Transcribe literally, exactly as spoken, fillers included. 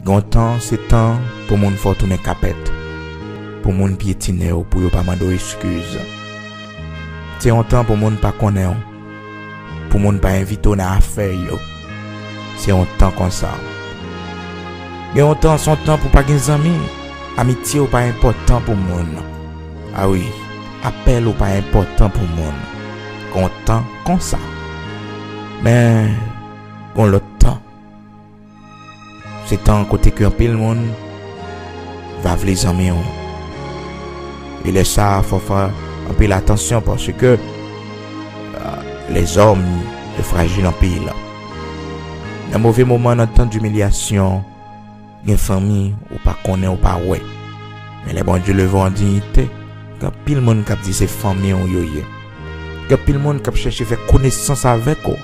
Gen yon tan, se tan pou moun fè w tounen kapèt, pou moun pyetine w, pou yo pa mande w eskiz. Se yon tan pou moun pa konnen w, pou moun pa envite w nan afè yo. Se yon tan konsa. Gen yon tan, se yon tan pou pa gen zanmi. Amitye w pa enpòtan pou moun. A wi, apèl ou pa enpòtan pou moun. Gen yon tan konsa. Men, gen yon lòt tan. Se tan kote ke anpil moun va vle zanmi w. E lè sa, fò fè anpil atansyon paske, euh, les hommes yo frajil anpil. Nan move moman, nan tan dimilyasyon, gen fanmi ou pa konnen, ou pa wè. Men lè Bondye leve w an diyite, gen anpil moun k ap di se fanmi w yo ye. Gen anpil moun k ap chèche fè konesans avèk ou.